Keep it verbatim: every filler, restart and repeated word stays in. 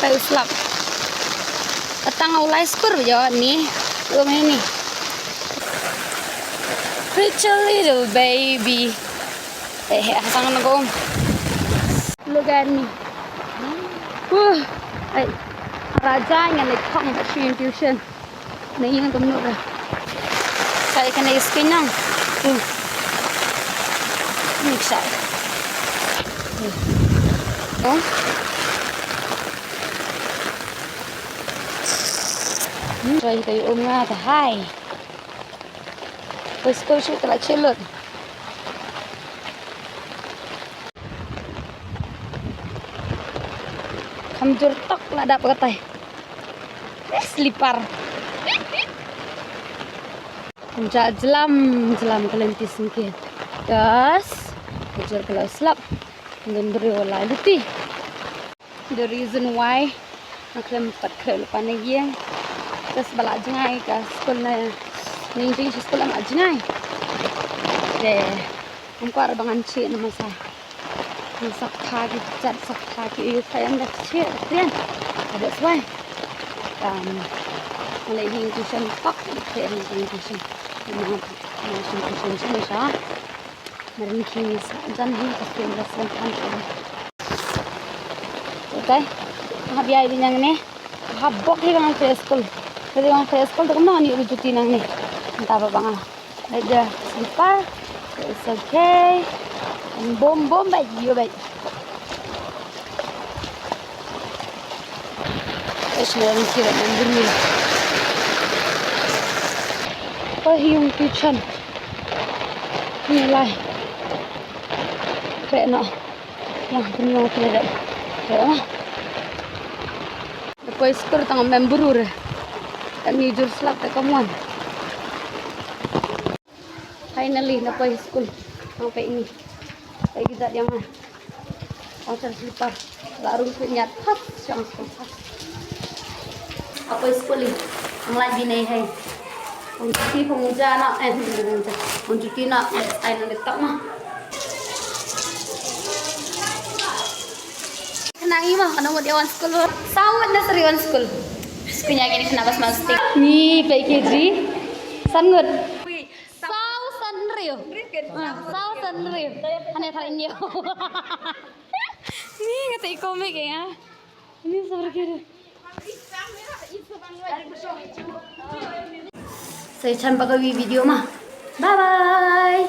Pei u slap. Tang u lai skur ba jawab ni. Lo main ni. Pretty little baby. Eh, eh, sang na gom. Look at me. Wah, ai. Raja ngan leit khong ba shu ïa tuition. Na ïing kumno ba. Sa ïa kane ïa skin nang. Hmm. Ni sa. Hmm. Oh. Hmm. Sa ïa ka ïa um nga ta hai. Bas ko shu ta la chelut. Kham jur tok la dap katai. Eh, slipar. Kham ja jlam jlam ka lynti sngewsih. Das. Kham jur ka la slap. Ngan briew la luti. The reason why nga khlem pat khreh lypa na ïing. Bas ba la jngai ka skul na ïing jing shi skul la jngai. Te ngam kwah ba ngan chih na masa. Ngan sak tha ki jat sak tha ki ïu khlem da chih khlem. That's why. Um, nga leit ïing tuition pak khlem ïing tuition. Ïing tuition sha. Marin ki sa jan hi ka khlem da slam khan. Okay. Hap ïa ïa nang ne. Hap bok hi bang khreh skul. Khreh bang khreh skul tu kumno ni u juti nang ne. Entah ba bang. Ada slipar. It's okay. Bom bom bai ïa bai. Eish, ngan kira nang bunyi. Ko hiung tu chan. Ni lai. Khreh noh. Yang bunyi kira. Khreh noh. Da poi skul tang mem bru re. Ani jur slap da kamuan. Finally na poi skul. Nang pei ni. Pei ki jat ïa nga. Ong char slipar. La rung pei ñiat. Hap, shang skul hap. Na poi skul ni. Ang lai bi nei hai. Ong juti pong ja na. Eh, ong juti na. Ai na letak na. Khnang i ma, khnang mut ïa wan skul. Saw ngut na seri wan skul. Skul ïa kini khnang bas mastik. Ni pei kg. San ngut. Saw san riu. Ah, saw san riu. Hane thar inyo. Ni kata i komik ya. Ni sabar kira. Sa ïa chan bad ka wi video ma. Bye bye.